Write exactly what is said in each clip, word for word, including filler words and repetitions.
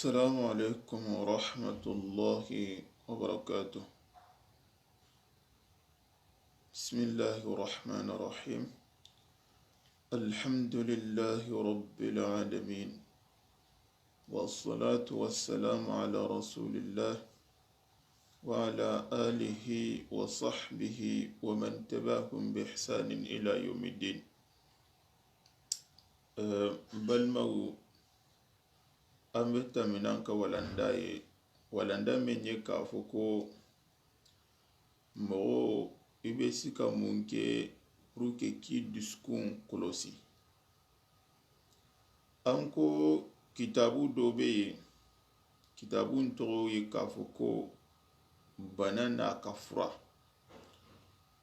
السلام عليكم ورحمة الله وبركاته. بسم الله الرحمن الرحيم. الحمد لله رب العالمين. والصلاة والسلام على رسول الله وعلى آله وصحبه ومن تبعهم بإحسان إلى يوم الدين. Eh, balimaw, an be taminan ka walanda ye. Walanda men ye k'a fo ko moxo i be si ka mun ke pour que k'i dusukun kolosi. An ko kitabu do be ye, kitabun toxo ye k'a fo ko bana n'a ka fura.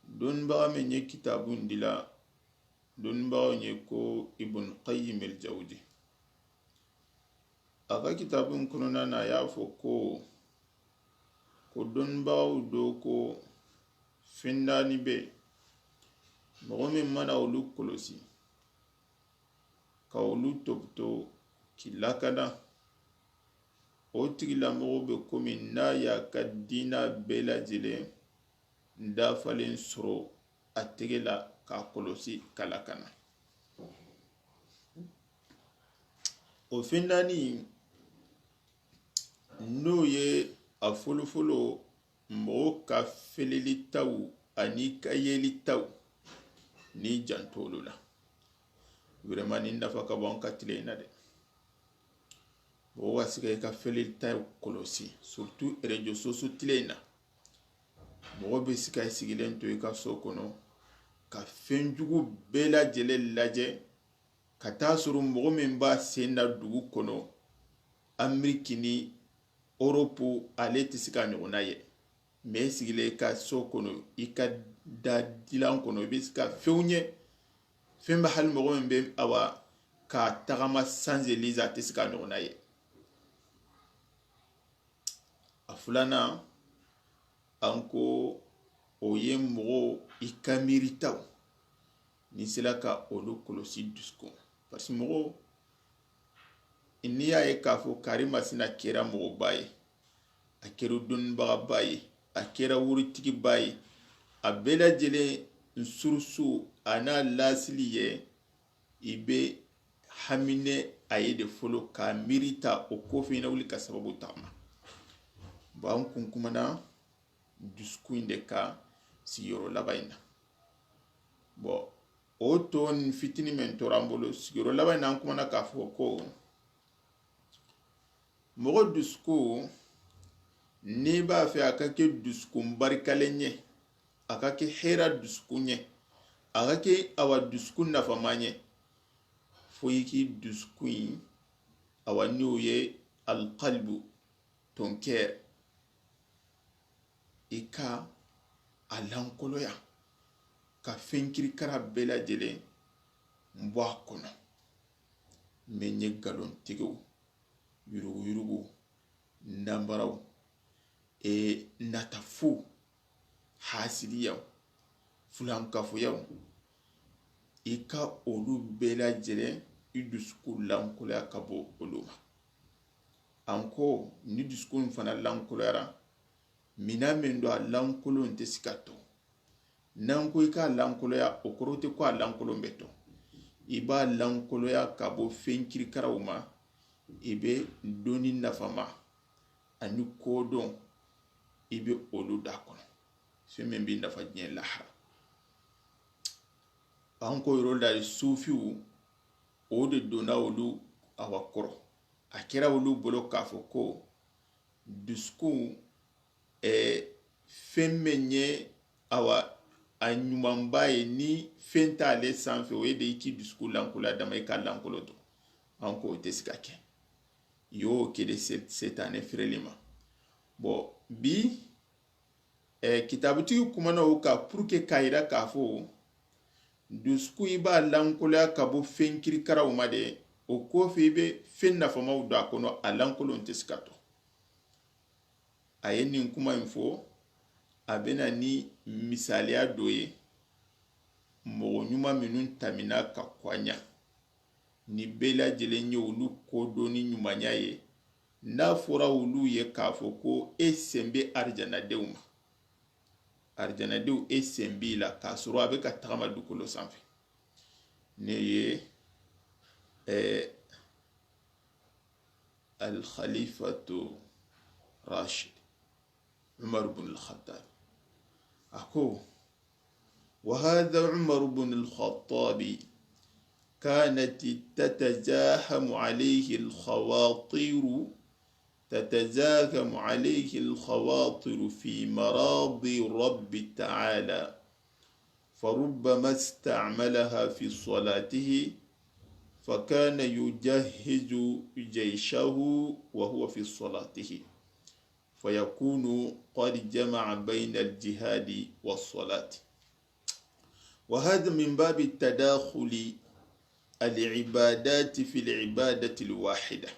Donbaga men ye kitabun dila, donbagaw ye ko Ibn Qayyim al-Jawzi. A ka kitabun kɔnɔna na, a y'a fɔ ko, ko donbagaw do ko findani be moxo min mana olu kolosi, ka olu topoto, k'i lakana, o tigilamoxo be komi n'a y'a ka dina bɛɛ lajɛlen dafalen sɔrɔ a tege la, k'a kɔlɔsi, k'a lakana. O findani, n'o ye a folofolo, moxo ka feleli taw ani ka yeli taw, ni jantolu la. Vraiment, ni nafa ka bon ka tile in na de. Moxo wa sika i ka feleli taw kɔlɔsi, surtout réseaux sociaux tile in na. Moxo be sika i sigilen to i ka so kono, ka fɛn jugu bɛɛ lajɛlen lajɛ, ka taa sɔrɔ moxo min b'a sen da dugu kɔnɔ, Ameriki ni Europe, ale tɛ se ka ɲɔgɔnna ye. Mais sigilen i ka so kono, i ka da dilan kono, i bɛ se ka fɛnw ye, fɛn bɛ hali moxo min bɛ awa ka tagama Champs-Élysées, a tɛ se ka ɲɔgɔnna ye. A filanan, an ko o ye moxo i ka miiri taw, ni sera ka olu kɔlɔsi dusukun. Parce que moxo, n'i y'a ye k'a fɔ Kari Masina kɛra moxoba ye, a kɛra dɔnnibagaba ye, a kɛra wurutigiba ye, a bɛɛ lajɛlen surusu a n'a lasili ye, i bɛ hamine a ye de fɔlɔ, ka miiri ta, o kɔfɛ i na wuli ka sababu tagama. Bon, an kun kumana dusukun de kan sigiyɔrɔ laban in na. Bon, o to ni fitini men tora an bolo, sigiyɔrɔ laban in na an kumana k'a fɔ ko moxo dusukun, n'i b'a fɛ a ka kɛ dusukun barikalen ye, a ka kɛ hɛra dusukun ye, a ka kɛ awa dusukun nafama ye, fo i k'i dusukun in, awa, n'o ye alqalbu, ton cœur, i ka a lankoloya, ka fɛn kirikara bɛɛ lajɛlen bɔ a kɔnɔ. Men ye galontigiw, yuruguyurugu, nanbaraw, e, natafu, hasidiyaw, fulankafoyaw, i ka olu bɛɛ lajɛlen, i dusukun lankoloya ka bɔ olu ma. An ko, ni dusukun fana lankoloyara, mina men do a lankolon tɛ se ka to. N'an ko i k'a lankoloya, o kɔrɔ tɛ ko a lankolon bɛ to. I b'a lankoloya ka bɔ fɛn kirikaraw ma, i bɛ dɔnni nafama ani kodɔn, i bɛ olu d'a kɔnɔ. Fɛn min b'i nafa diɲɛ lahara. An ko yɔrɔ da, sufiw, o de donna olu awa kɔrɔ. A kɛra olu bolo k'a fɔ ko dusukun, ɛ, fɛn mɛ ɲɛ, awa, a ɲumanba ye, ni fɛn t'ale sanfɛ, o ye de i k'i dusukun lankolo a dama, i ka lankolo to. An ko o tɛ se ka kɛ. Yo, kede se-, setane fireli ma. Bon, bi, ɛ, kitabutigi kumana o ka pour que k'a yira k'a fɔ dusukun i b'a lankoloya ka bɔ fɛn kirikaraw ma de, o kɔfɛ i bɛ fɛn nafamaw don a kɔnɔ, a lankolon tɛ se ka to. A ye nin kuma in fɔ, a bɛna ni misaliya dɔ ye, mɔgɔ ɲuman minnu tamina ka kɔɲa, ni bɛɛ lajɛlen ye olu kodɔn ni ɲumanya ye, N'a fɔra olu ye k'a fɔ ko e sen bɛ arijanadenw ma, arijanadenw e sen b'i la, k'a sɔrɔ a bɛ ka tagama dugukolo sanfɛ. Ne ye, eh, Al-Khalifatu Rashid, Umar bin Al-Khattab. A ko, وهذا عمر بن الخطاب كانت تتزاحم عليه الخواطر، تتزاحم عليه الخواطر في مراضي الرب تعالى، فربما استعملها في صلاته، فكان يجهز جيشه وهو في صلاته، فيكون قد جمع بين الجهاد والصلاة. وهذا من باب تداخل العبادات في العبادة الواحدة،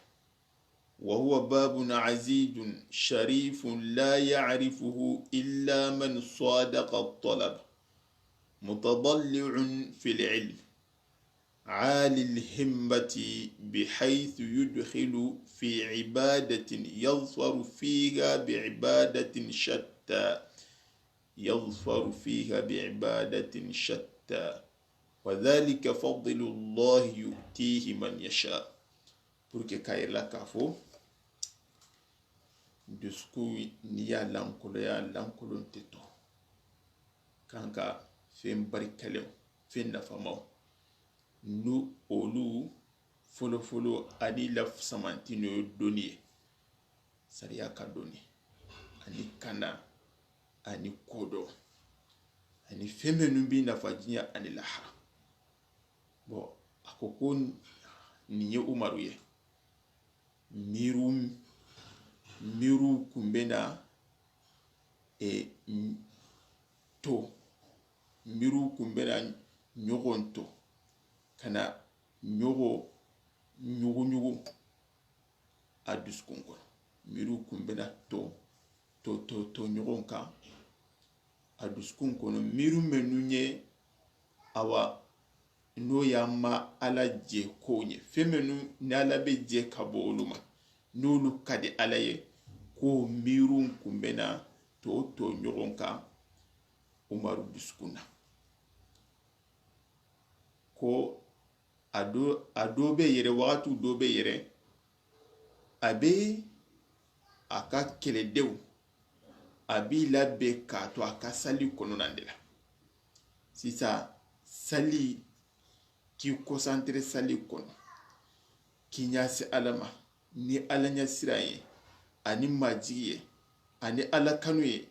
وهو باب عزيز شريف لا يعرفه إلا من صادق الطلب، متضلع في العلم، عالي الهمة، بحيث يدخل في عبادة يظفر فيها بعبادة شتى، يظفر فيها بعبادة شتى، وذلك فضل الله يؤتيه من يشاء. Pour que kayirla k'a fɔ, dusukun n'i y'a lankoloya, lankolon tɛ to. Kanka fen barikalew, fen nafamaw, nu olu fɔlɔfɔlɔ ani lafusamantino doni ye, sariya ka doni, ani kana, ani kodo, ani fɛn mennu bi nafa diɲɛ ani lahara. Bon, a ko ko nin ye Umaru ye. Miiru, miiru kun bɛ na, e, to. Miiru kun bɛ na ɲɔgɔn to. Kana ɲɔgɔn ɲugu ɲugu a dusukun kɔnɔ. Miiru kun bɛ na to, to, to, to ɲɔgɔn kan. A dusukun kɔnɔ, miiru mennu ye, awa, n'o ya ma Ala je ko ye, fɛn mennu ni Ala bɛ je ka bɔ olu ma, n'olu ka di Ala ye, ko miirun kun bɛ na to, to ɲɔgɔn kan Umaru dusukun na. Ko a do, a do bɛ yɛrɛ, wagati do bɛ yɛrɛ, a bɛ a ka kɛlɛdenw, a b'i labɛn k'a to a ka sali kɔnɔna de la. Sisan, sali, k'i concentré sali kɔnɔ, k'i ɲɛsin Ala ma, ni Ala ɲɛsiran ye, ani majigi ye, ani Ala kanu ye.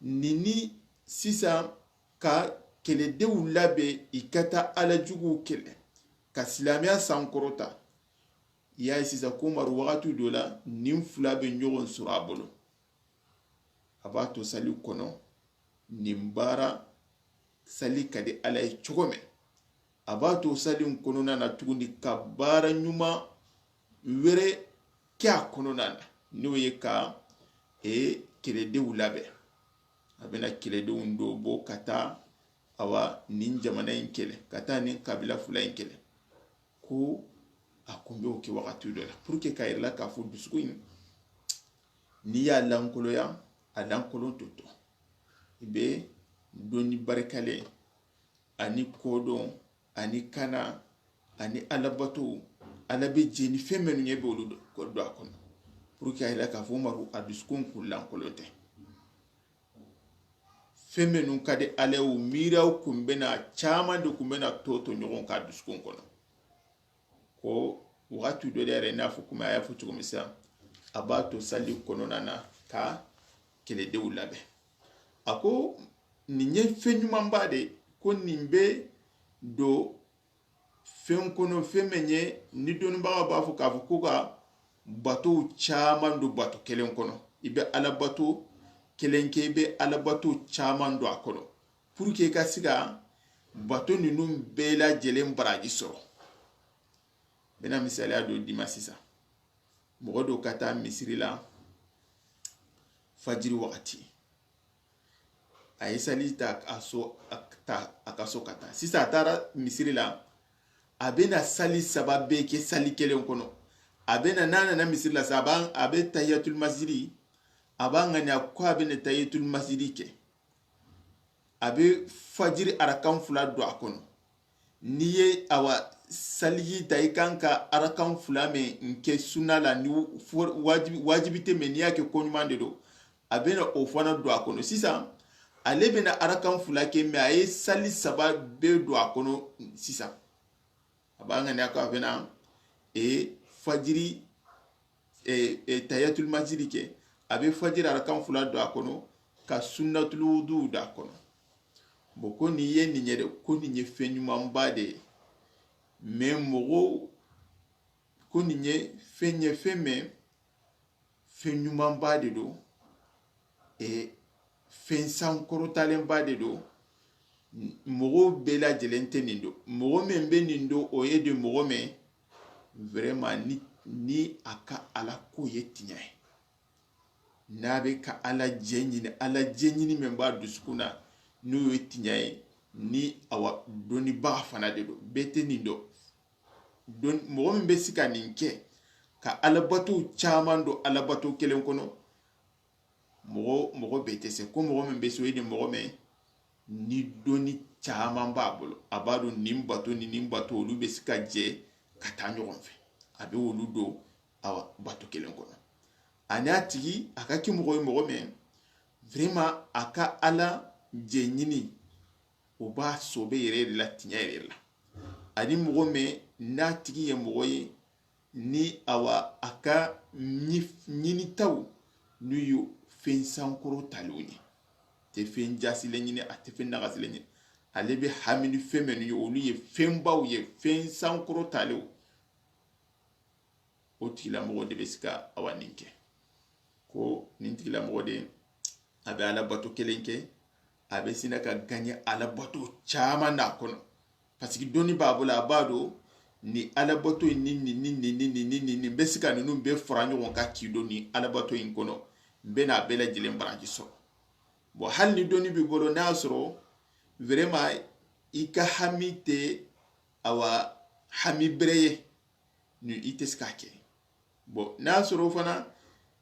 Ni, ni sisan ka kɛlɛdenw labɛn, i ka taa Ala juguw kɛlɛ, ka silamɛya sankɔrɔta. I y'a ye sisan, ko Umaru, wagati dɔ la, nin fila bɛ ɲɔgɔn sɔrɔ a bolo. A b'a to sali kɔnɔ, nin baara, sali ka di Ala ye cogo min, a b'a to sali kɔnɔna na tuguni ka baara ɲuman wɛrɛ kɛ a kɔnɔna na, n'o ye ka, e, kɛlɛdenw labɛn. A bɛna kɛlɛdenw dɔ bɔ ka taa, awa, nin jamana in kɛlɛ, ka taa nin kabila fila in kɛlɛ. Ko a kun bɛ o kɛ wagati dɔ la, pour que ka yirala k'a fɔ dusukun in, n'i y'a lankoloya, a lankolon tɛ to. I bɛ dɔnni barikalen, ani kodɔn, ani kana, ani Alabato, Ala bɛ jeni fɛn minnu ye, bɛ olu do, ko don a kɔnɔ. Pour que a yira k'a fɔ Umaru, a dusukun kun lankolon tɛ. Fɛn minnu ka di Ala ye, o miiriyaw kun bɛ na, caman de kun bɛ na to to ɲɔgɔn ka dusukun kɔnɔ. Ko wagati dɔ de yɛrɛ, i n'a fɔ komi a y'a fɔ cogo min sisan, a b'a to sali kɔnɔna na ka kɛlɛdenw labɛn. A ko nin ye fɛn ɲumanba de, ko nin bɛ don fɛn kɔnɔ, fɛn min ye, ni dɔnnibagaw b'a fɔ k'a fɔ ko ka batow caman don bato kelen kɔnɔ, i bɛ Ala bato kelen kɛ, i bɛ Ala bato caman don a kɔnɔ, pour que i ka se ka bato ninnu bɛɛ lajɛlen baraji sɔrɔ. N bɛna misaliya dɔ d'i ma sisan. Mɔgɔ dɔ ka taa misiri la fajiri wagati, a ye sali ta a so, a ta a ka so ka taa. Sisan a taara misiri la, a bɛna sali saba bɛɛ kɛ sali kelen kɔnɔ. A be na, na, na, na misiri la sa, a ba, a be tahiyatul masjidi, a ba ŋa ni a ko a be na tahiyatul masjidi ke. A be fajiri arakan fula do a kono. Ni ye awa saligi ta i kan ka arakan fula me nke sunna la ni fo-, wajibi, wajibi te me ni ya ke ko ɲuman de do. A be na o fana do a kono. Sisan, ale be na arakan fula ke me a ye sali saba be do a kono sisan. A ba ŋa ni a ko a be na, e, fajiri, e, e, tahiyatul masjidi ke, a be fajiri arakan fula do a kono, ka sunnatul wudu do a kono. Bon, ko ni ye ni ɲɛ de, ko ni ɲɛ fen ɲuman ba de. Mais moxo, ko ni ɲɛ fen ɲɛ fen me, fen ɲumanba de do, e, fen sankorotalenba de do. Moxo be la jelente nin do, moxo men be nin do, o ye de moxo me, vraiment, ni, ni a ka Ala ko ye tiɲa ye. N'a be ka Ala je ɲini, Ala je ɲini men ba dusukun na, n'o ye tiɲa ye, ni awa doni ba fana de do, bete nin do. Don, moxo min be sika nin ke, ka Ala bato caman do Ala bato kelen kono, moxo, moxo be te se, ko moxo min be soyini moxo me, ni doni caman ba bolo, a ba do nin bato ni nin bato, olu be sika je ka ta ɲoxon fe, a be olu do awa bato kelen kono. A ni a tigi, a ka ki moxo ye moxo me, vraiment, a ka Ala je ɲini, o ba sobe yere la tiɲa yere la. A ni moxo me, n'a tigi ye moxo ye, ni awa a ka ɲi-, ɲini taw, n'u yo fen sankoro talew ɲi. Te fen jasile ɲini, a te fen naxasile ɲini. Ale be hamini fen menu yo, olu ye fen baw ye, fen sankoro talew. O tigilamoxo de be sika awa nin ke. Ko nin tigilamoxo de, a be Ala bato kelen ke, a be sina ka gaɲe Ala bato caman na kono. Parce que doni ba bolo, a ba do ni Ala bato ni, ni, ni be sika nunu be fara ɲoxon ka ki do ni Ala bato in kono, be na be la jilen baraji soro. Bon, hali ni doni bi bolo, n'a soro vraiment i ka hami te awa hami bereye, ni i te sika ke. Bon, n'a soro fana,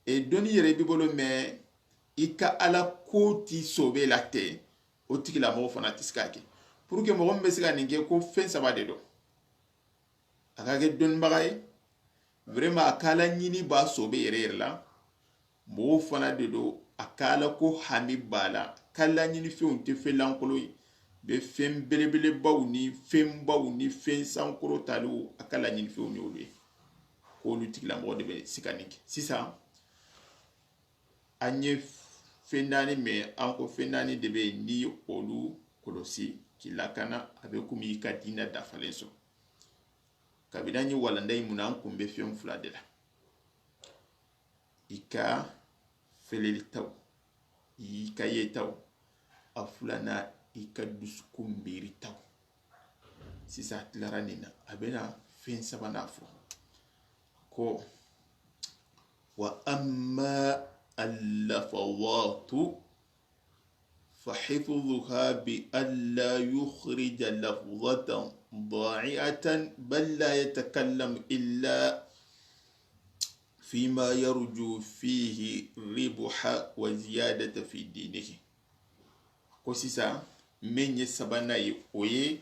e, doni yere bi bolo me, i ka Ala ko ti sobe la te, o tigilamoxo fana te sika ke. Pour que moxo min be sika nin ke, ko fen saba de do. A ka ke doni baxa ye, vraiment, a ka Ala ɲini ba sobe yere yere la. Moxo fana de do, a ka Ala ko hami ba la, ka Ala ɲini fenw te felankolo ye, be fen belebele baw ni fen baw ni fen sankoro talew, a ka Ala ɲini fenw ni olu ye. Ko olu tigilamoxo de be sika nin ke. Sisan, an ye fen naani me, an ko fen naani de be ni olu kolosi, ki lakana, a be kumi i ka dina dafalen so. Kabila ɲi walanda i muna, an kun be fen fula de la. I ka feleli taw, i ka ye taw, a fulana i ka dusukun biri taw. Sisa tilara nina, a bena fen sabana fo. Ko, wa amma allafawatu فحفظها بألا يخرج لفظة ضائعة، بل لا يتكلم إلا فيما يرجو فيه الربح والزيادة في دينه. Ko sisa, men ye sabana ye, o ye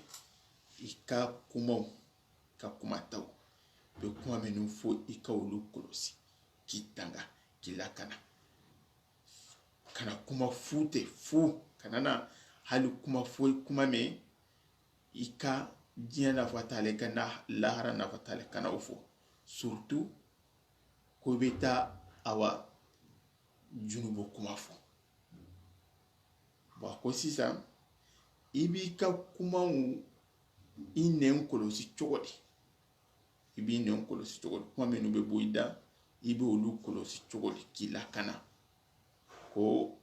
i ka kumaw, ka kuma taw. Be kuma menu fo i ka wolu kolosi, ki tanga, ki lakana. Kana kuma fu te fu, kana na hali kuma fo, kuma me i ka diɲɛ nafa tale, kana lahara nafa tale, kana o fo. Surtout ko be ta awa junubo kuma fo. Ba ko sisan, i bi ka kumaw i nen kolosi cogo di? I bi nen kolosi cogo di? Kuma menu be bo i da, i be olu kolosi cogo di? Ki lakana. Ko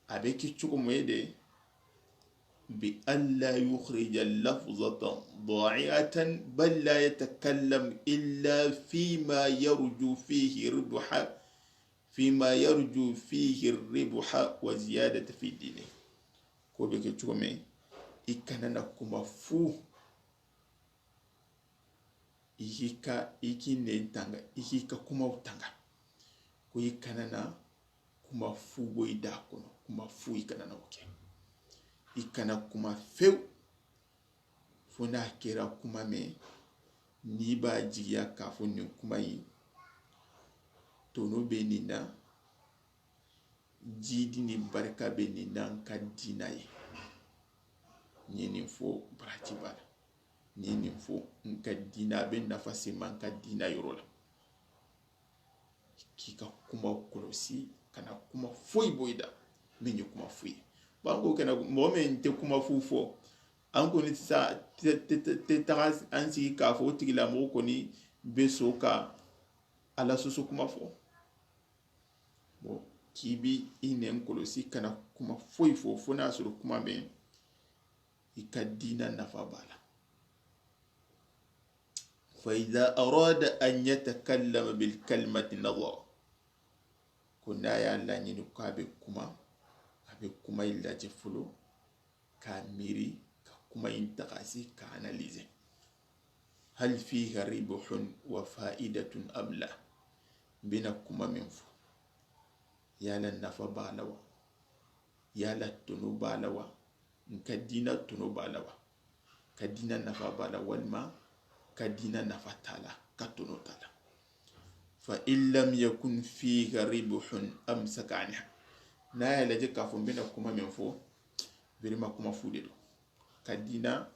a be ki cogo moye de, بألا يخرج لفظة ضائعة، بل لا يتكلم إلا فيما يرجو فيه الربح، فيما يرجو فيه الربح والزيادة في دينه. Ko be ke cogo me, i kana na kuma fu I ki ka, i ki nen tanga, i ki ka kumaw tanga. Ko i kana na kuma fu boyi da kono, kuma fu i kana na wo ke. I kana kuma few. Fo na kera kuma me, ni ba jigiya ka fo nin kuma yi, tono be ni na, jidi ni barika be ni na n ka dina ye. Ni nin fo barati bala. Ni nin fo n ka dina be nafa sima n ka dina yoro la. Ki ka kuma kolosi, kana kuma foyi boyi da. Min ye kuma foyi. Banko kana mo men te kuma fu fo. An koni sa te, te, te, te taga an sigi ka fo tigila mo koni be so ka ala soso kuma fo. Bon, ki bi i nen kolosi kana kuma foyi fo, fo na soro kuma men i ka dina nafa bala. Fa idha arada an yatakallama bil kalimati nadhara. Ko na ya laɲini ko a be kuma, a be kuma i laje folo, ka miri, ka kuma in taxasi, ka analyser. Hal fiha ribhun wa fa'idatun am la? N bina kuma men fo, yala nafa bala wa? Yala tono bala wa? N ka dina tono bala wa? Ka dina nafa bala walma ka dina nafa tala, ka tono tala? Fa in lam yakun fiha ribhun amsaka anha. Na ya laje ka fo n bina kuma men fo, birima kuma fu de do. Ka dina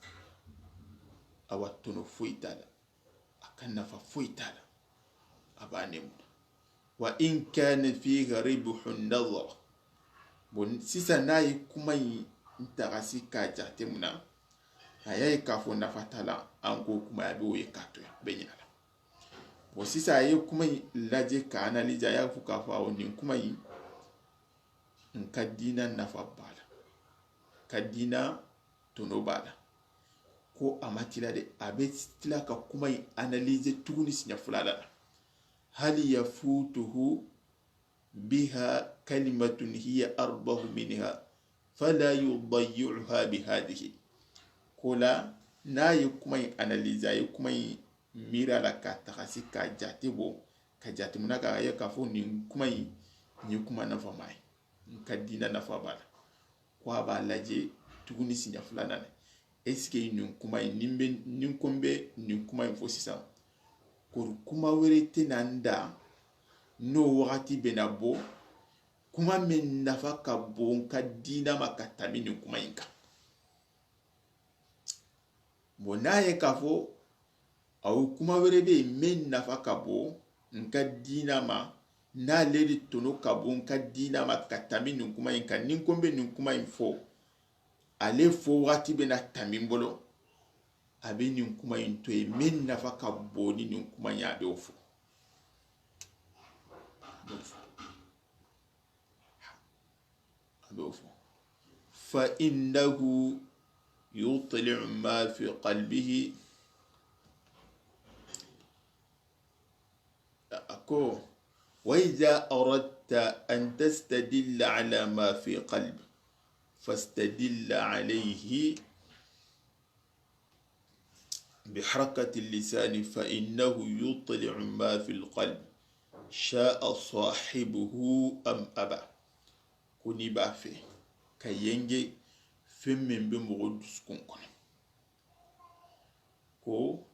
awa tono foyi tala, a ka nafa foyi tala, a ba ne muna. Wa in kana fiha ribhun nadhara. Bon, sisa na yi kuma yi n taxasi ka jate muna, a ya yi ka fo nafa tala, an ko kuma ya be wo ye ka to ya be ɲana la. Bon, sisa a ye kuma yi laje ka analyser, a ya fu ka fo awo nin kuma yi n ka dina nafa bala, ka dina tono bala. Ko a ma tila de, a be tila ka kuma yi analyser tuguni siɲa fulana. Hal yafutuhu biha kalimatun hiya arbahu minha fala yudayyi'uha bihadhihi. Ko la, na ye kuma yi analyser, a ye kuma yi mira la ka taxasi ka jate bo, ka jate muna ka ya ka fo nin kuma yi, ni kuma nafa ma yi, n ka dina nafa bala. Ko a ba laje tuguni siɲa fulana ne. Est-ce que nin kuma yi, nin be, nin ko n be nin kuma yi fo sisan, kori kuma were te na n da, no waxati be na bo, kuma men nafa ka bo n ka dina ma ka tami nin kuma yi n ka. Bon, na ye ka fo awo kuma were be men nafa ka bo n ka dina ma, na ledi tono ka bo n ka dina ma ka tami nin kuma yi n ka, nin ko n be nin kuma yi fo, ale fo waxati be na tami n bolo, a be nin kuma yi to ye men nafa ka bo ni nin kuma yi, a be wo fo. A be wo fo. Fa innahu yutli'u ma fi qalbihi. A ko, wa idha aradta an tastadilla ala ma fi qalbi, fastadilla alayhi bi harakati lisani, fa innahu yutli'u ma fi lqalbi, sha'a sahibuhu am aba. Ko ni ba fe ka yenge fen men be moxo dusukun kono. Ko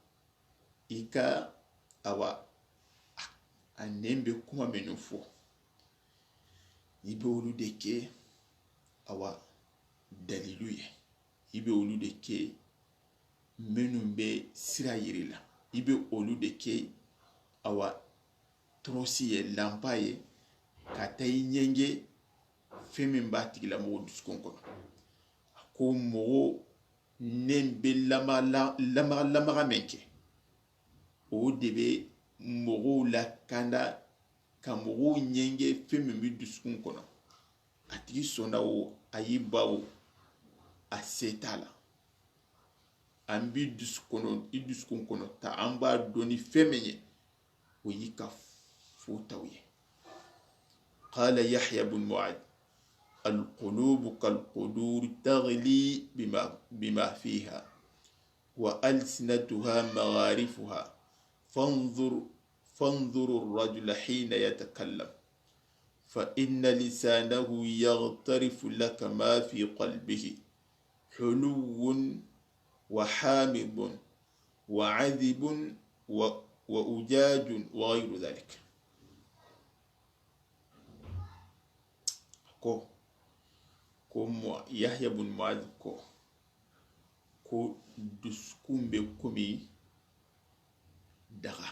i ka awa a nen be kuma menu fo, i be wolu de ke awa dalilu ye, i be wolu de ke menu be sira yiri la, i be wolu de ke awa torosi ye, lampa ye, ka ta i ɲenge fen min ba tigila moxo dusukun kono. A ko moxo nen be lama, la-, lamaxa, lamaxa men ke, o de be moxo la kanda, ka moxo ɲenge fen min bi dusukun kono. A tigi sona wo, a yi ba wo, a seta la. An bi dusukono, i dusukun kono ta, an ba doni fen men ye, o yi ka fo taw ye. Qala Yahya bun Mu'adh, alqulubu kalquduri taghli bima, bima fiha, wa alsinatuha magharifuha, فانظر، فانظر الرجل حين يتكلم، فإن لسانه يغترف لك ما في قلبه، حلو وحامض وعذب و-، وأجاج وغير ذلك. Ko, ko Mu-, Yahya bun Muaz ko, ko dusukun be komi daga,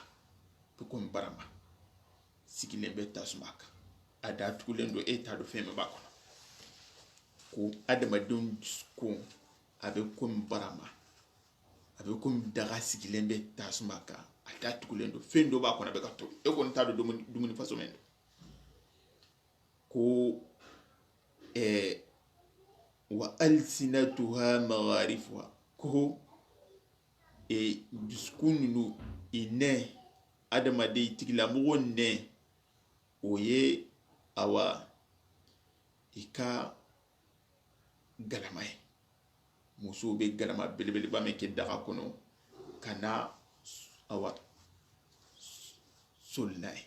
be komi barama sigilen be tasuma kan. A da tugulen do, e ta do fɛn be ba kono. Ko adamadenw dusukun, a be komi barama, a be komi daga sigilen be tasuma kan. A da tugulen do, fɛn do ba kono, a be ka to. E kono ta do dumuni, dumuni faso men do. Ko, eh, وألسنتها مغارفها. Ko, e, dusukunnu, i ne, adamaden, i tigilamoxo ne, o ye, awa, i ka galama ye. Muso be galama belebeleba me ke daga kono, kana, awa, solina ye.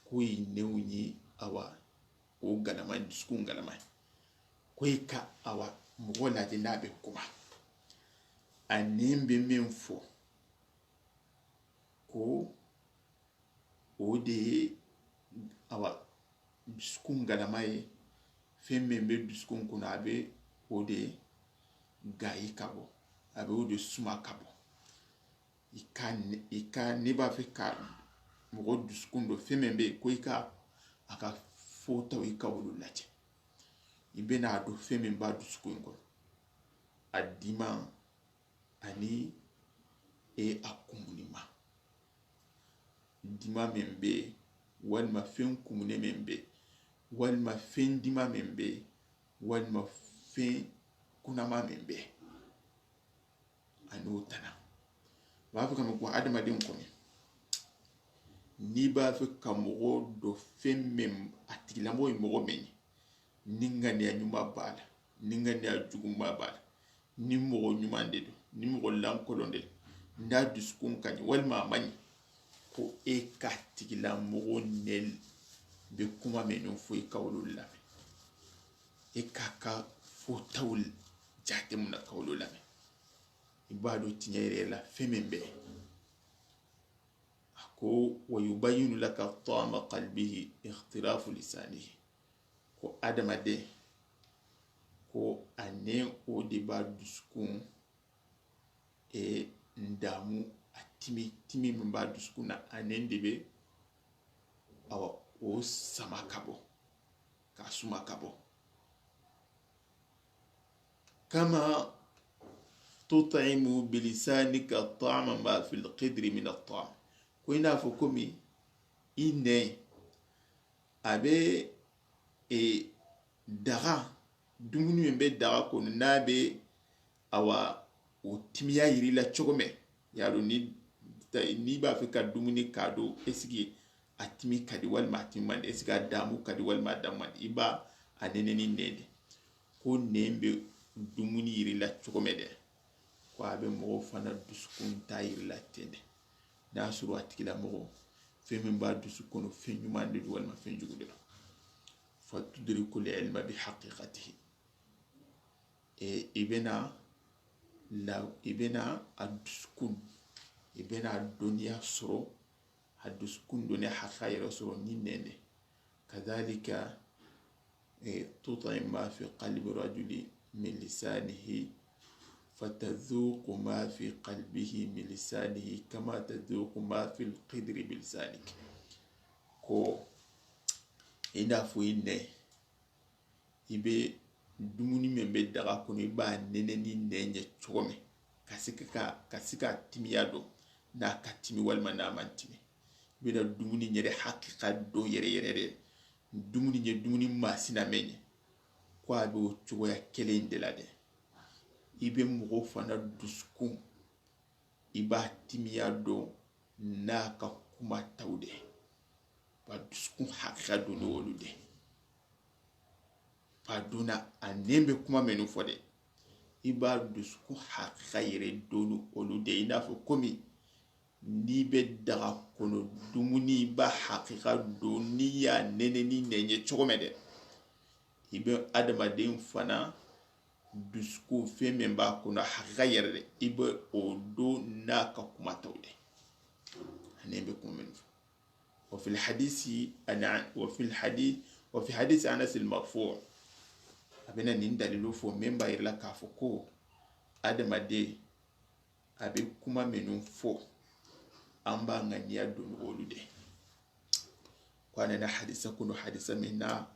Ko i newu ɲi, awa, o galama, dusukun galama. Ko i ka, awa, moxo lati na be kuma. A nen be men fo, ko o de, awa, dusukun galama ye, fɛn men be dusukun kuna, a be o de gayi ka bo, a be o de suma ka bo. I ka ne, i ka ne ba fe ka moxo dusukun do fɛn men be, ko i ka a ka fotaw i ka wolu lati. I be na do fɛn men ba dusukun ko, a dima ani e a kumunima. Dima men be, walima fɛn kumune men be, walima fɛn dima men be, walima fɛn kunama men be. Ani o tana. Ba fe ka me ko adamaden komi. Ni ba fe ka moxo do fɛn men, a tigilamoxo ye moxo men ye. Ni ŋaniya ɲuma bala, ni ŋaniya juguma bala, ni moxo ɲumande do, ni moxo lankolonde do, nda dusukun kaɲi, walima a maɲi, ko e ka tigilamoxo ne be kuma menu fo, i ka wolu lame. E ka ka fo tawul jate muna ka wolu lame. I ba do tiɲa yere la fɛn men be. A ko, ويبين لك طعم قلبه اغتراف لسانه. Ko adamaden, ko a ne o de ba dusukun, e, ndamu, a timi, timi men ba dusukun na, a ne de be, awa, o sama ka bo, ka suma ka bo. كما تطعم بلسانك طعم ما في القدر من الطعام. Ko i na fo komi i ne, a be, e, daga, dumuni men be daga kono, na be, awa, o timiya yiri la cogo me. Ya do ni, ta, ni ba fe ka dumuni ka do, est-ce que a timi kadi walima a timi mandi, est-ce que a damu kadi walima a damu mandi? I ba a neneni nene. Ko nen be dumuni yiri la cogo me de, ko a be moxo fana dusukun ta yiri la tende. Na suru a tigilamoxo, fɛn men ba dusu kono, fɛn ɲumande do walima fɛn jugude do. فتدرك العلم بحقيقته. E, i be na la, i be na a dusukun, i be na doniya soro, a dusukun doniya haqa yere soro ni nende. كذلك، e, تطعم ما في قلب الرجل من لسانه، فتذوق ما في قلبه من لسانه كما تذوق ما في القدر بلسانك. Ko i na fo i ne, i be dumuni men be daga kono, i ba neneni nenye cogo me, ka sika, ka sika timiya do, na ka timi walima na man timi. I be na dumuni ɲere haqiqa do yere yere de. Dumuni ɲe, dumuni masina me ɲe. Ko a be o cogoya kelen de la de. I be moxo fana dusukun, i ba timiya do na ka kuma tawde. Ba dusukun haqiqa do ni wolu de. Ba duna a nen be kuma menu fo de. I ba dusukun haqiqa yere do ni wolu de. I na fo komi Ni be daga kono dumuni ba haqiqa do ni ya nene ni nenye cogome de. I be adamaden fana dusku fe men ba kono haqiqa yere de. I be o do na ka kuma tawde. Ane be kuma men fo. وفي الحديث عن وفي الحديث وفي حديث أنس المرفوع. A bena nin dalilu fo men ba yirla ka fo ko adamaden a be kuma menun fo an ba ŋaniya don olu de. Ko anana hadisa kunu hadisa minna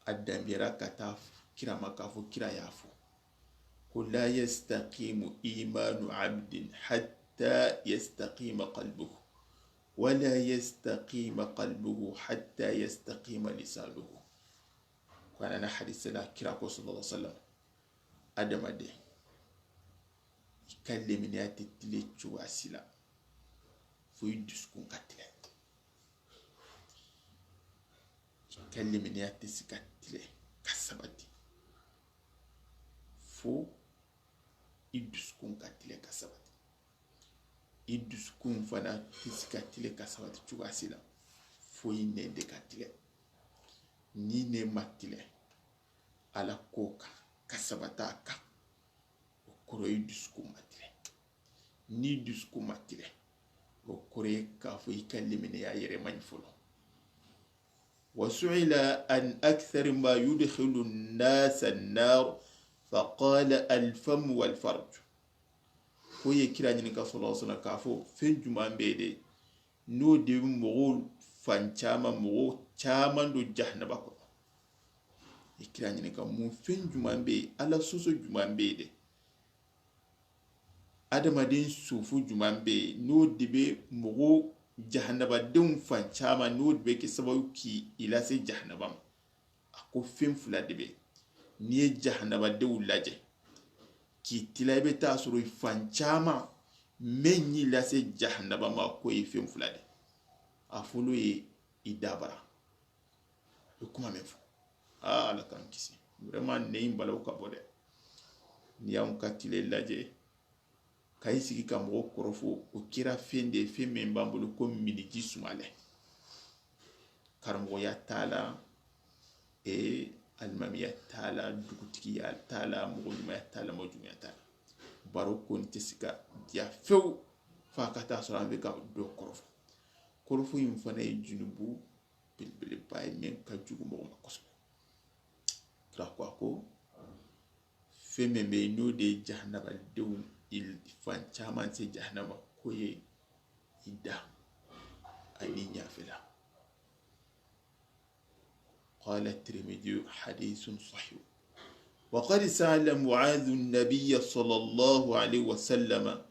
a dambira kata kirama ka fo kira ya fo ko la yastaqimu imanu abdin hatta yastaqima qalbuhu wala yastaqima qalbuhu hatta yastaqima lisanuhu. Ko anana hadisa la kira ko sallallahu alaihi wasallam adamaden i ka lemine ya te tile cuwa sila fo i duskun ka tile. I ka lemine ya te sika tile ka sabati fo i duskun ka tile ka sabati. I duskun fana te sika tile ka sabati cuwa sila fo i nende ka tile. Ni ne ma tile ala ko ka ka sabata ka o koro i dusku ma tile. Ni dusku ma tile o koro ka fo i ka lemine ya yere maɲi folo. وسئل عن أكثر ما يدخل الناس النار فقال الفم والفرج. Ko ye kira ɲininka sallallahu alaihi wasallam ka fo fen juman be de no de mogo fan caman mogo caman do jahannaba ko. Ye kira ɲininka mu fen juman be ala soso juman be de. Adamaden sufu juman be no de be mogo jahannaba denw fan caman no de be ke sababu ki ilase jahannaba ma. A ko fen fula de be ni ye jahannaba denw laje ki tila i be ta soro fan caman men ɲi lase jahannaba ma ko ye fen fula de. A folo ye i dabara. I kuma men fo a ala kan kisi vraiment neyin balaw ka bo de. Ni yan ka tile laje ka i sigi ka mogo korofo o kira fende fe men bambolo ko mini ji sumale. Karamogoya tala e almamiya tala dugutigiya tala mogo jumaya tala mogo jumaya tala. Baro koni te sika ya few fa ka ta soro an be ka do korofo. Korofo yin fana ye junubu belebeleba ye men ka jugu mogo ma kosɛbɛ. Kira ko a ko fe men be no de jahannaba dew il fan caman se jahannaba ko ye i da a ni ɲafela. قال الترمذي حديث صحيح. وقد سأل معاذ النبي صلى الله عليه وسلم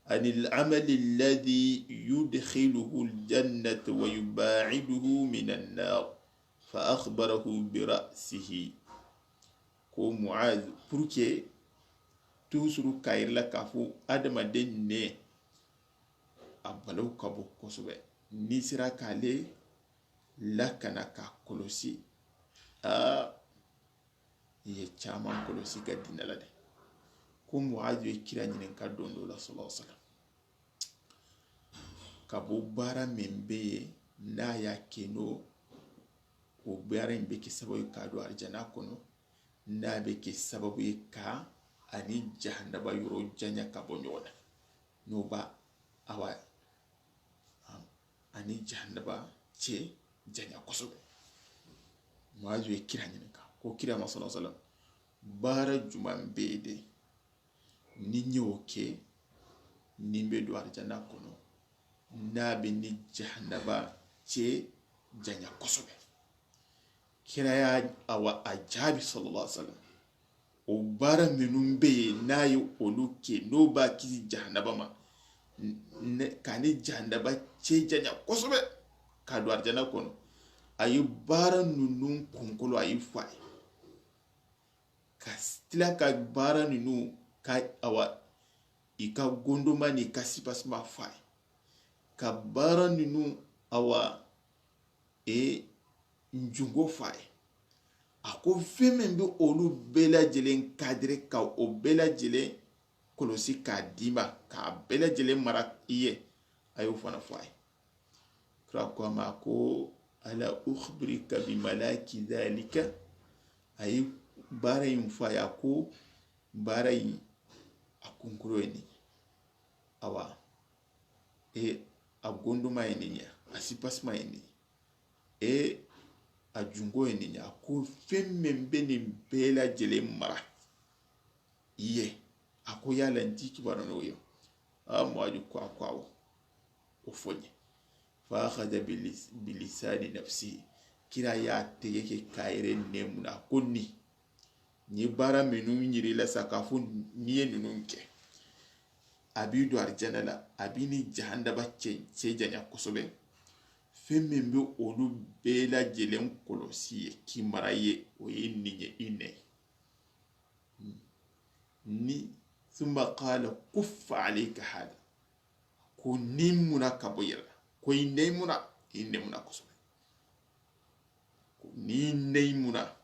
عن العمل الذي يدخله الجنة ويباعده من النار فأخبره برأسه. Ko Muaz pour que tusuru kayirla ka fo adamaden ne a balaw ka bo kosɛbɛ ni sira kale lakana ka kolosi a ye caman kolosi ga dinala de. Ko Muaz ye kira ɲininka dondo la sallallahu alaihi wasallam ka bo bara men be ye na ya keno o bara in be ke sababu ka do arjana kono na be ke sababu ka ani jahannaba yoro janya ka bo ɲogoda no ba awa ani jahannaba ce janya kosɛbɛ. Muaz ye kira ɲininka ko kira ma sallallahu alaihi wasallam bara juman be de ni ɲewo ke ni be do arjana kono na be ni jahannaba ce janya kosɛbɛ. Kira ya awa a jaabi sallallahu alaihi wasallam o bara menun be ye na ye olu ke no ba kisi jahannaba ma kani jahannaba ce janya kosɛbɛ ka do arjana kono. A yi bara nunun konkolo a yi fo a ye ka tila ka bara nunu ka awa i ka gondoma ni ka sipasima fo a ye ka bara nunu awa e njungo fo a ye. A ko fe men be olu bɛɛ lajɛlen kadire ka o bɛɛ lajɛlen kolosi ka dima ka bɛɛ lajɛlen mara i ye A yo fana fo a yi. Kira ko a ma ko, "Ala ukhbirika bi malaki dhalika?" A yi baara in fo a yi, a ko baara in a kunkuro ye ni. Awa. E a gonduma ye ni ɲa, a sipasima ye ni. E a jungo ye ni ɲa, a ko fen men be nin bee lajɛlen mara. Iye, a ko yala n ti kibaru no yo. A Muazu ko a ko awo. O fo ɲe. Fa akhadha bilis-, bilisani nafsihi. Kira ya tege ke kayire ne muna ko ni. Ni baara menu ɲiri la sa ka fo ni ye nunun ke. A bi do arjana la, a bi ni jahannaba ce, ce janya kosobe. Fen men be olu bee lajɛlen kolosi ye, ki mara ye, o ye ni ɲe i ne. Ni, thumma qala, "Kuffa alayka hada." Ko ni muna ka bo yere la. Ko i ne muna, i ne muna kosobe. Ko ni ne muna.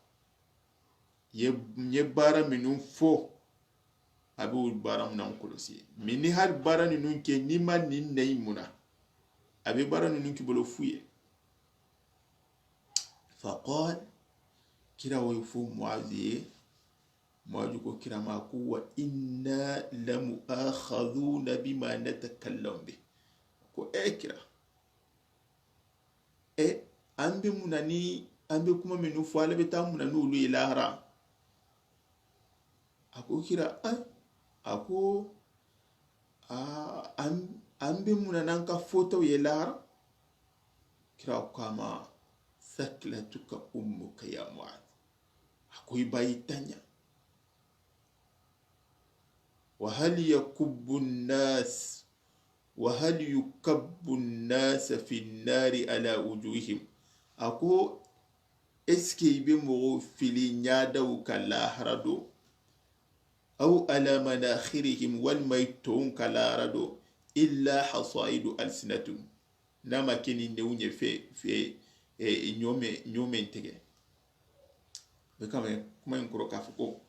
Ye, ye baara menu fo. A be o baara muna kolosi. Mini hal baara nunun ke ni ma ni ne muna. A be baara nunun ki bolo fu ye. Faqal, kira wo fo Muazu ye. Muazu ko kira ma ko, "Wa inna lamu'akhadhuna bima natakallamu bi." Ko e kira. E, an be muna ni, an be kuma menu fo, Alla be ta muna ni olu ye lahara. A ko kira, a, a ko, a, an, an be muna nan ka fotaw ye lahara. Kira ko a ma, "Thaklatuka ummuka ya Muaz." A ko i ba yi ta ɲa. Wa hal yakubbu an-nas, wa hal yukabbu an-nas fi an-nari ala wujuhihim. A ko, est-ce que i be moxo fili ɲadaw ka lahara do, aw ala manakhirihim, walma i ton ka lahara do, illa hasaidu alsinatihim. Nama keni newuɲe fe, fe, e, ɲome, ɲomen tege. Be kame, kuma in koro ka fo ko,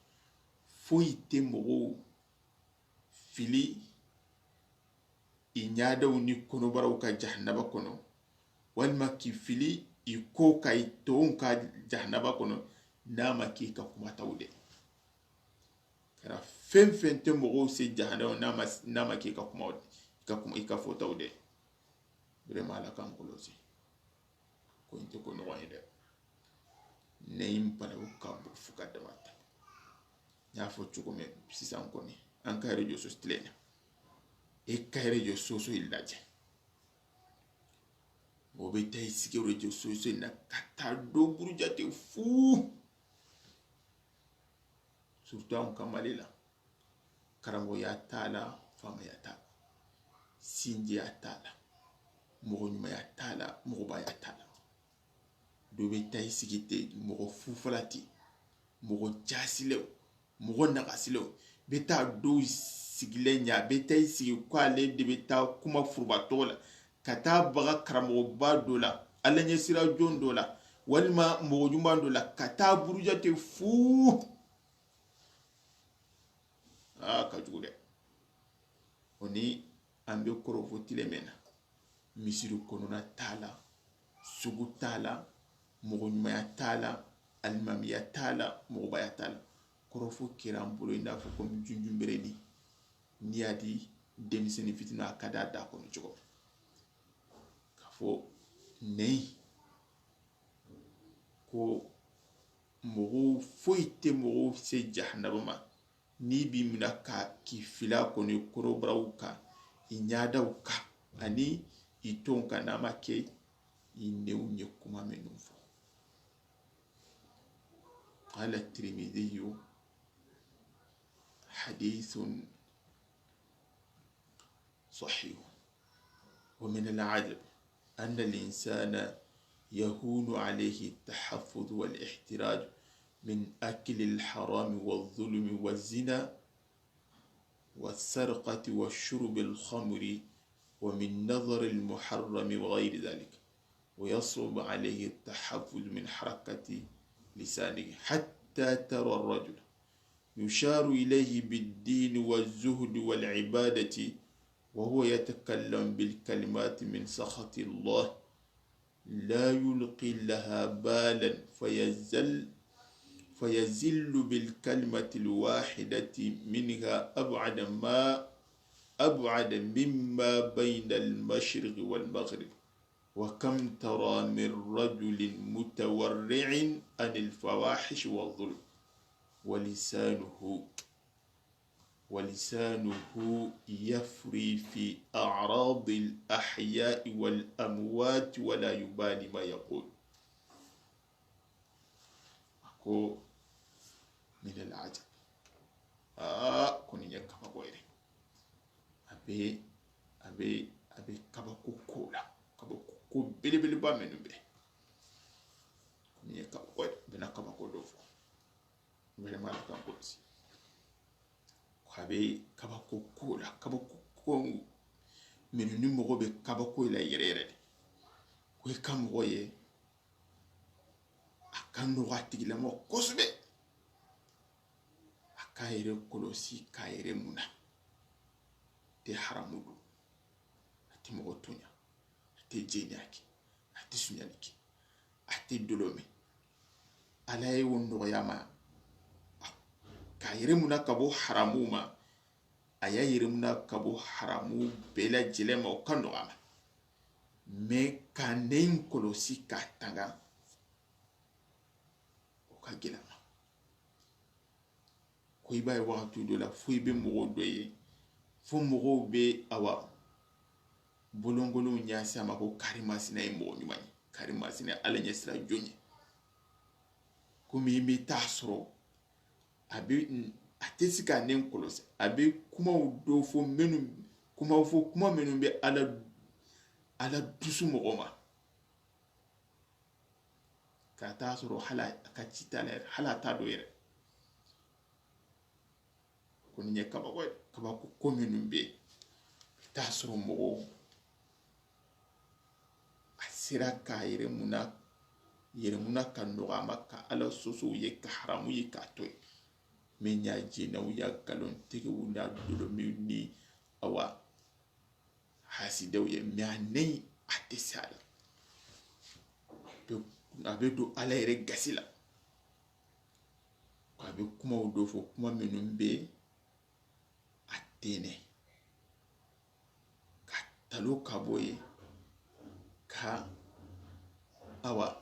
foyi te moxo fili i ɲadaw ni konobaraw ka jahannaba kono, walma ki fili i ko ka i ton ka jahannaba kono, nama ki ka kuma tawde. Kara fen fen te moxo se jahannaba, nama, nama ki ka kuma, ka kuma, i ka fotaw de. Vraiment, Alla kan kolosi. Ko inte ko noxon ye de. Neyin pale o kambu fuka damata. Ɲa fo cuko me sisan koni. An kayre jo sos tilene. E kayre jo soso illaje. O be tay sikewre jo soso na kata do burujate fu. Surtout an kamale la. Karamɔgɔ ya tala, fama ya tala. Sinji ya tala. Moxo ɲuma ya tala, moxo ba ya tala. Do be tay sigite, moxo fufalati, moxo jasilew, moxo naxasilew. Be ta do sigile ɲa, be tay sigi ko ale de be ta kuma furuba toxo la. Kata baga karamɔgɔ ba do la, Alla ɲa sira jon do la, walima moxo ɲuma do la, kata burujate fu. A ka jugu de. O ni an be korofo tilemena. Misiru konona tala, sugu tala, moxo ɲumaya tala, alimamiya tala, moxo baya tala. Korofo kiran bolo inda fo comme junjun bereni. Ni ya di demiseni fitina a ka da da kono cogo. Ka fo nei. Ko moxo foyi te moxo se jahannaba ma, ni bi mina ka ki fila koni korobaraw ka, i ɲadaw ka, ani i ton ka nama ke, i new ɲe kuma menun fo. قال الترمذي: حديث صحيح. ومن العجب أن الإنسان يهون عليه التحفظ والاحتراز من أكل الحرام والظلم والزنا والسرقة وشرب الخمر ومن نظر المحرم وغير ذلك، ويصعب عليه التحفظ من حركة لسانه، حتى ترى الرجل يشار إليه بالدين والزهد والعبادة وهو يتكلم بالكلمات من سخط الله لا يلقي لها بالا فيزل، فيزل بالكلمة الواحدة منها أبعد ما، أبعد مما بين المشرق والمغرب. وكم ترى من رجل متورع عن الفواحش والظلم ولسانه، ولسانه يفري في أعراض الأحياء والأموات ولا يبالي ما يقول. Ako, من العجب. Ah, ko ni ɲa kaba ko yere. A be, a be, a be kaba ko ko la. Kaba ko, ko belebeleba menu be. Ko ni ɲa kaba ko yere. Bena kaba ko do fo. Vraiment, kan ko si. A be kaba ko ko la, kaba ko ko menu ni moxo be kaba ko la yere yere de. Ko ka moxo ye, a ka noxo a tigilamo kosube. A ka yere kolosi, ka yere muna. Te haramu du. A te moxo toɲa. A te jeni a ke. A te suɲani ke. A te dolome. Ala ye wo noxoyama. Ka yere muna kabo haramu ma. A ya yere muna kabo haramu bela jelema o ka noxama. Mais ka neyin kolosi ka tanga, o ka gelama. Ko i baye waxatu do la, fo i be moxo do ye, fo moxo be awa bolongolo ɲa sama ko karimasina ye moxo ɲumani. Karimasina Ala ɲa sira joɲe. Komi i mi ta soro, a be, a te sika nen kolosi, a be kuma do fo menu, kuma fo kuma menu be Ala, Ala dusu moxo ma. Ka ta soro hala ka cita le, hala ta do yere. Ko ni ɲa kaba ko, kaba ko, ko menu be ta soro moxo. A sira ka yere muna, yere muna ka noxama ka Ala soso ye ka haramu ye ka toy. Me ɲa jenaw ya kalon tege wunda dolo mi ni awa. Hasidaw ye, mais a neyi a te sala. A be do Ala yere gasi la. A be kuma do fo kuma menu be a tene. Ka talo ka boye. Ka awa.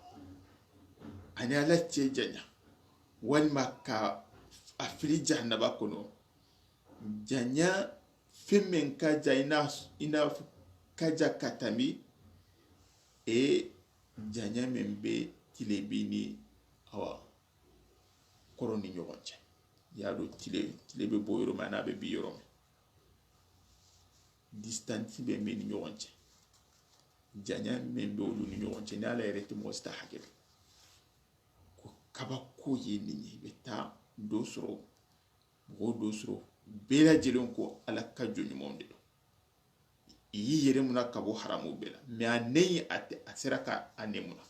A ni Ala ce jaɲa. Walima ka a fili jahannaba kono. Jaɲa femmen ka ja ina, ina ka ja katami. E jaɲa men be tilebini awa koro ni ɲoxon ce. Ya do tile, tile be bo yoro ma na be bi yoro ma. Distance be men ni ɲoxon ce. Jaɲa men be wolu ni ɲoxon ce. Ni Ala yere te moxo sita hake be. Ko kaba ko ye ni ɲi be ta do soro. Moxo do soro bela jelen ko Ala ka joɲumonde do. I yi yere muna kabo haramu bela. Mais a neyi a te, a sera ka a ne muna.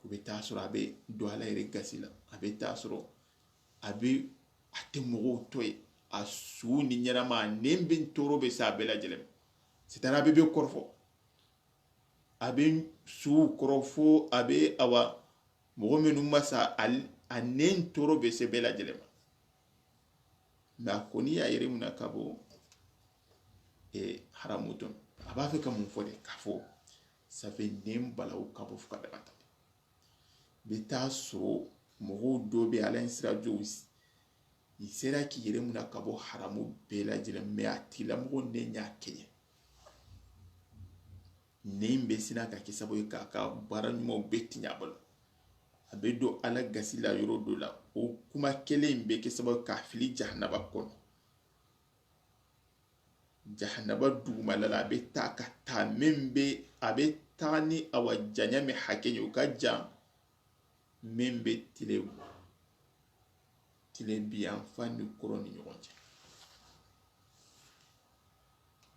Ko be ta soro a be do Ala yere gasi la. A be ta soro a be a te moxo toye. A su ni ɲanama nen be toro be sa bela jelem. C'est-à-dire a be be korfo. A be su korofo, a be awa moxo menu masa al, a nen toro be se bela jelema. Na koni ya yere muna kabo e haramuton. A ba fe ka mun fo de ka fo. Ça fait nen balaw kabo fuka daga ta. Be ta soro moxo do be Ala sira jowis. I sera ki yere muna kabo haramu bela jele me a tila moxo ne ɲa kenye. Neyin be sina ka ke sababu ka, ka bara ɲumanw be tiɲa balo. A be do Ala gasi la yoro do la. O kuma kelen be ke sababu ka fili jahannaba kono. Jahannaba duguma la la, a be ta ka ta men be, a be ta ni awa jaɲa me hake ɲo ka ja men be tile tile biyan fan ni koro ni ɲɔgɔn cɛ.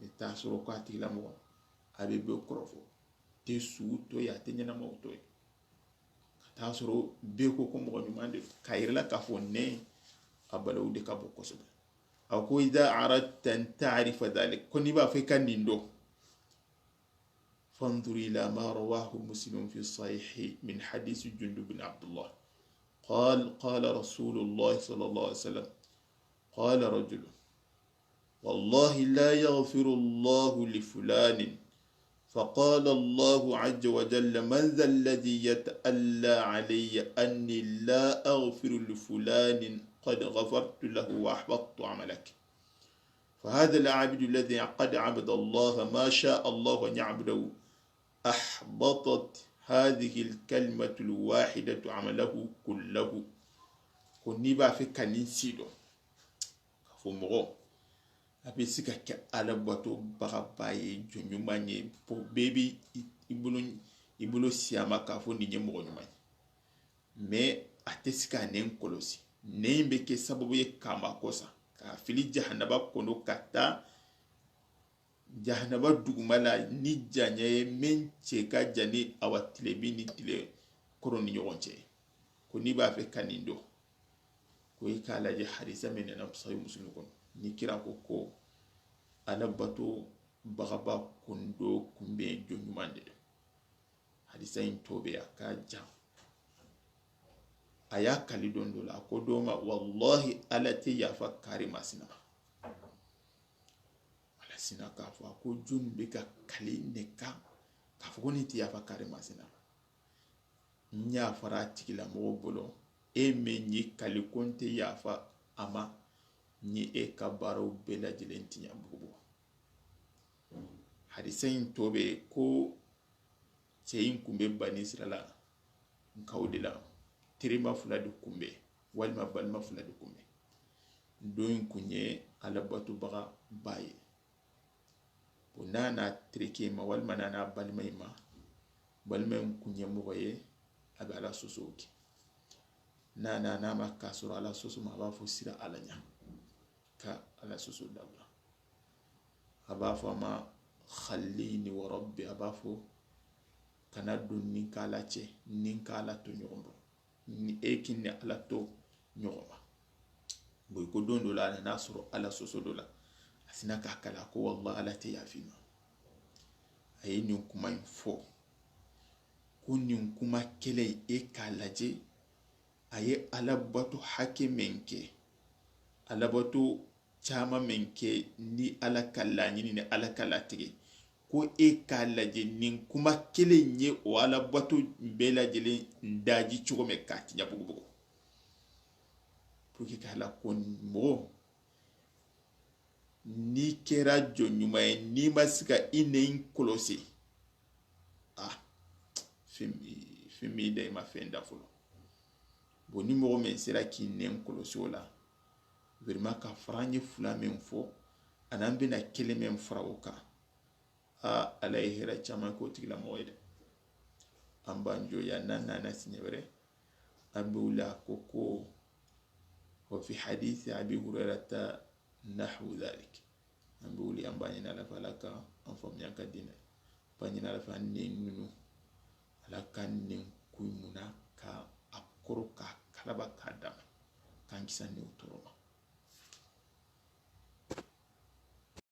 I ta sɔrɔ ko a tigila mɔgɔ, a be be kɔrɔfɔ, te su to ye, a te ɲɛnamaw to ye. Ka ta sɔrɔ be ko ko mɔgɔ ɲuman de, ka yirala ka fɔ ne a balawu de ka bon kosɛbɛ. A ko, إذا أردت أن تعرف ذلك, ko ni ba fe kan nindo. فانظر إلى ما رواه مسلم في الصحيح من حديث جندب بن عبد الله قال: قال رسول الله صلى الله عليه وسلم: قال رجل: والله لا يغفر الله لفلان. فقال الله عز وجل: من ذا الذي يتألى علي أني لا أغفر لفلان قد غفرت له وأحبطت عملك؟ فهذا العبد الذي قد عبد الله ما شاء الله أن يعبده أحبطت هذه الكلمة الواحدة عمله كله. Ko ni ba fe kan nin sido. Ka fo moxo, a be sika ke Ala bato baga baye, joɲumaɲe, po bebi i bulu, i bulu siyama ka fo ni ɲe moxo ɲumaɲe. Mais a te sika nen kolosi. Nen be ke sababu ye kama kosa. Ka fili jahannaba kono kata. Jahannaba dugumala ni jaɲaye men ce ka jani awa tilebi ni tile koro ni ɲogon ce. Ko ni ba fe kan nindo. Ko i ka laje hadisa men na Sahih Muslim kono. Ni kira ko ko Ala bato bagaba kundo kumbe joɲumande. Hadisa in tobe a ka jan. A ya kali dondo la ko doma, wallahi Ala te yafa kari masina. Ala sina ka fo a ko jun be ka kali ne ka, ka fo ko ni ti yafa kari masina. Ɲa fara tigila moxo bolo, e me ɲi kali konte yafa ama, ni e ka baro bela jilen tiɲa bugu. Hadisa in tobe ko ceyin kumbe Bani Israila, nkawdila, terima fula di kumbe, walima balima fula di kumbe. Doyin kunɲe Ala bato baga baye. Bo nana tereke ma, walima nana balima ma, balima in kunɲe moxo ye, a be Ala soso ke. Nana nama ka soro Ala soso ma, a ba fo sira Ala ɲa. Ka Ala soso dabla. A ba fo ama, khallini wa rabbi, a ba fo kana dun nin kala ce, nin kala to ɲogondo. Ni e kinne Ala to ɲogoma. Boy ko dondo la na soro Ala soso do la. A sina ka kala ko wallah Ala te yafima. A ye nin kuma in fo. Ko nin kuma kele e ka laje. A ye Ala bato hake men ke. Ala bato cama men ke ni Ala kalla ɲini ni Ala kalla tege. Ko e ka laje nin kuma kele ɲe o Ala bato be lajelen ndaji cogo me ka tiɲa bugu bugu. Pour que ka la ko moxo ni kera jo ɲuma ye, ni ma sika i ne in kolosi. Ah, fimi, fimi da i ma fen da folo. Bon, ni moxo men sera ki ne in kolosi o la. Vraiment ka fara ɲe fula men fo, anan bina kele men fara o ka. A, Ala ye hera caman ko tigila moxo ye de. An banjo ya nan nana siɲe were. An be wula ko ko, wa fi hadisi Abi Hurairata nahwu dhalik. An be wuli an baɲina Ala fa Ala ka an famuya ka dina. Baɲina Ala fa an ne nunu. Ala ka an ne kuymuna ka a koro ka kalaba ka dama. Kan kisa ne utoroma.